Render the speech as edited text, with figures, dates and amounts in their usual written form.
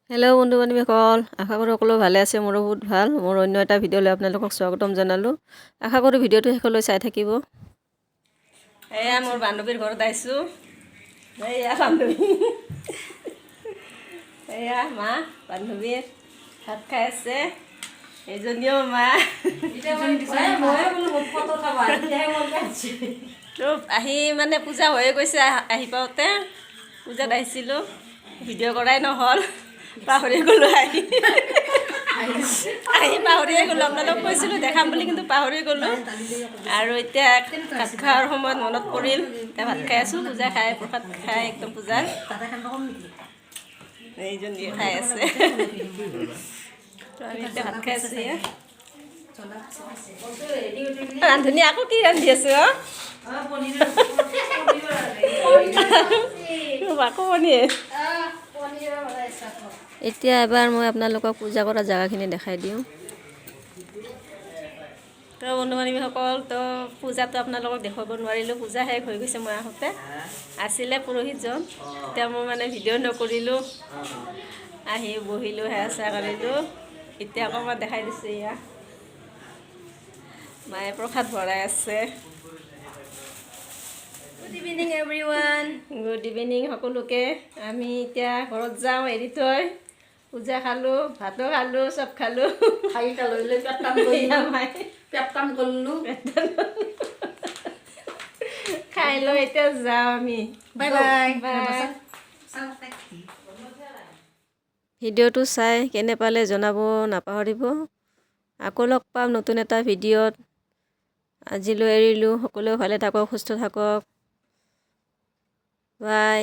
Hello' বন্ধু বান্ধৱীসকল, আশা কৰোঁ সকলো ভালে আছে। মোৰো বহুত ভাল। মোৰ অন্য এটা ভিডিঅ'লৈ আপোনালোকক স্বাগতম জনালোঁ। আশা কৰোঁ ভিডিঅ'টো শেষলৈ চাই থাকিব। এয়া মোৰ বান্ধৱীৰ ঘৰত আহিছোঁ। এয়া বান্ধৱী, এয়া মা। বান্ধৱীৰ ভাত খাই আছে। এইজনীও মা। তো আহি মানে পূজা হৈয়ে গৈছে। আহি পাওঁতে পূজাত আহিছিলোঁ, ভিডিঅ' কৰাই নহ'ল, পাহৰি গ'লোঁ। আহি আহি পাহৰিয়ে গ'লোঁ। আপোনালোক কৈছিলোঁ দেখাম বুলি, কিন্তু পাহৰি গ'লোঁ। আৰু এতিয়া ভাত খোৱাৰ সময়ত মনত পৰিল। এতিয়া ভাত খাই আছোঁ। পূজা খাই, প্ৰসাদ খাই একদম পূজাৰ এইজনীয়ে খাই আছে। তো আমি এতিয়া ভাত খাই আছোঁ। এয়া ৰান্ধনী আকৌ কি ৰান্ধি আছে? অ আকৌ পনীৰ। এতিয়া এবাৰ মই আপোনালোকক পূজা কৰা জেগাখিনি দেখাই দিওঁ। তো বন্ধু বান্ধৱীসকল, তো পূজাটো আপোনালোকক দেখুৱাব নোৱাৰিলোঁ। পূজা শেষ হৈ গৈছে মই আহোঁতে। আছিলে পুৰোহিতজন এতিয়া। মই মানে ভিডিঅ' নকৰিলোঁ। আহি বহিলোঁ, সেৱা চেৱা কৰিলোঁ। এতিয়া অকণমান দেখাই দিছোঁ। এয়া মায়ে প্ৰসাদ ভৰাই আছে। Good evening, everyone. Good evening সকলোকে। আমি এতিয়া ঘৰত যাওঁ এৰি থৈ। পূজা খালোঁ, ভাতো খালোঁ, চব খালোঁ। খাইটা লৈ লৈ পেট টান এয়া কৰিলোঁ। মায়ে পেট টান কৰিলোঁ। খাই লৈ এতিয়া যাওঁ আমি। Bye bye. বাই। ভিডিঅ'টো চাই কেনে পালে জনাব নাপাহৰিব। আকৌ লগ পাম নতুন এটা ভিডিঅ'ত। আজিলৈ এৰিলোঁ। সকলোৱে ভালে থাকক, সুস্থ থাকক। বাই।